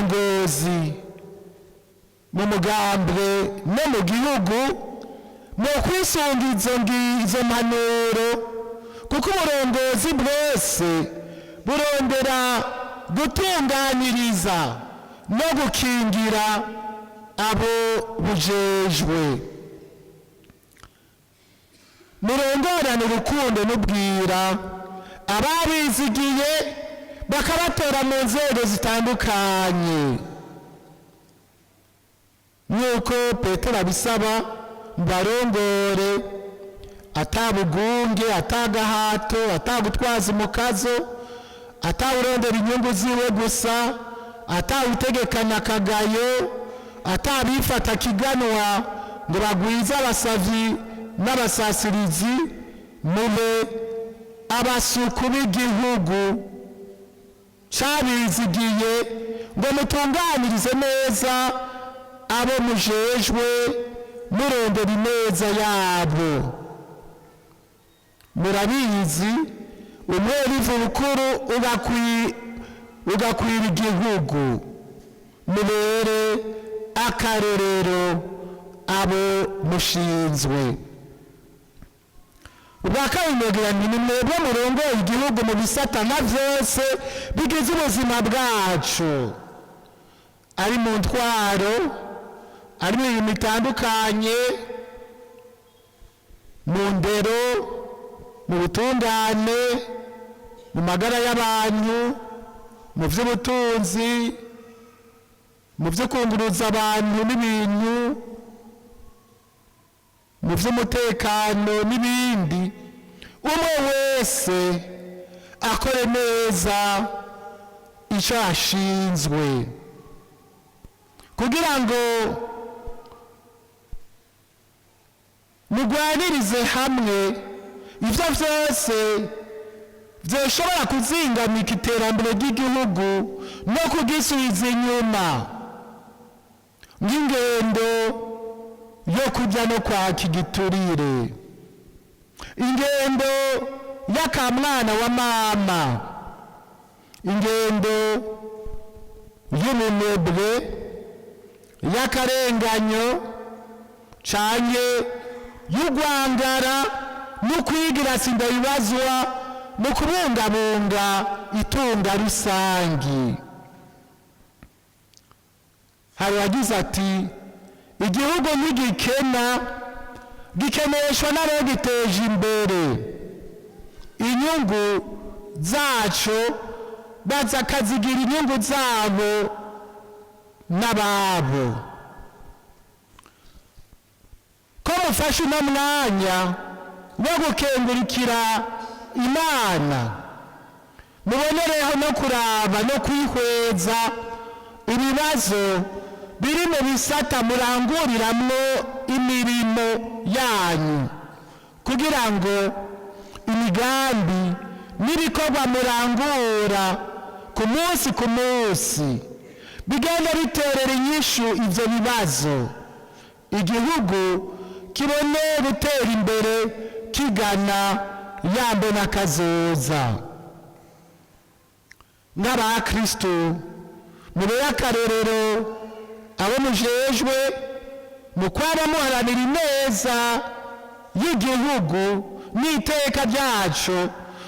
Nk'abarongozi mu mugambwe no mu gihugu, mu kwisunga izo mpanuro, kuko uburongozi bwose burondera gutunganiriza no gukingira abo bujejwe. Murongorane urukundo n'ubwira ababizigiye bakabatora mu nzego zitandukanye, nk'uko Petero abisaba: mbarongore atabugunge, atagahato, atagutwaza umukazo, atawurondera inyungu ziwe gusa, atawutegekanya akagayo, atabifata kiganwa ngo bagwize abasavyi n'abasasirizi. Mube abasuku b'igihugu cabizigiye, ngo mutunganirize neza abo mujejwe, murondera ineza yabo. Murabizi, umwerivu bukuru ugakwira igihugu. Mubere akarorero abo mushinzwe. Ubwa kabiri nogira nti: ni mwebwe murongoye igihugu mu bisata nka vyose bigize ubuzima bwacu, ari mu ntwaro, ari mu mirimo itandukanye, mu ndero, mu butungane, mu magara y'abantu, mu by'ubutunzi, mu byo kunguruza abantu n'ibintu, mu by'umutekano n'ibindi. Umwe wese akore neza icyo ashinzwe, kugira ngo mugwanirize hamwe ibyo byose byoshobora kuzingamika iterambere ry'igihugu no kugisubiza inyuma, nk'ingendo yo kujya no kwaka igiturire, ingendo y'akamwana wa mama, ingendo y'ubunebwe, y'akarenganyo canke y'ugwangara no kwigira sindabibazwa mu kubungabunga itunga rusangi. Hari uwagize ati: "Igihugu ntigikena, gikeneshwa n'abagiteje imbere." Inyungu zaco bazakazigira inyungu zabo n'ababo. Ko mufashe uno mwanya wo gukengurukira Imana, mubonereho no kuraba no kwihweza ibibazo biri mu bisata muranguriramwo imirimo yanyu, kugira ngo imigambi n'ibikorwa murangura ku munsi ku munsi bigenda biterera inyishu ivyo bibazo, igihugu kibone gutera imbere kigana yambe n'akazoza. Nk'abakristo, mubere akarorero abo mujejwe mu kwaba muharanira ineza y'igihugu n'iteka ryacu,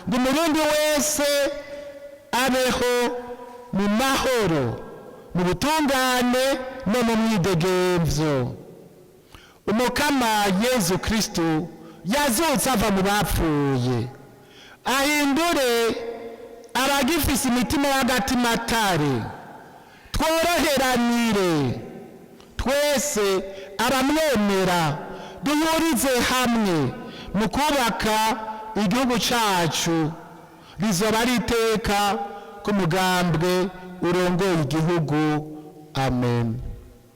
ngo Umurundi wese abeho mu mahoro, mu butungane no mu mwidegemvyo. Umukama Yezu Kristo yazutse ava mu bapfuye ahindure abagifise imitima y'agatimatare. Tworoheranire twese abamwemera, duhurize hamwe mu kubaka igihugu cacu. Rizoba ari iteka ku mugambwe urongoye igihugu. Amen.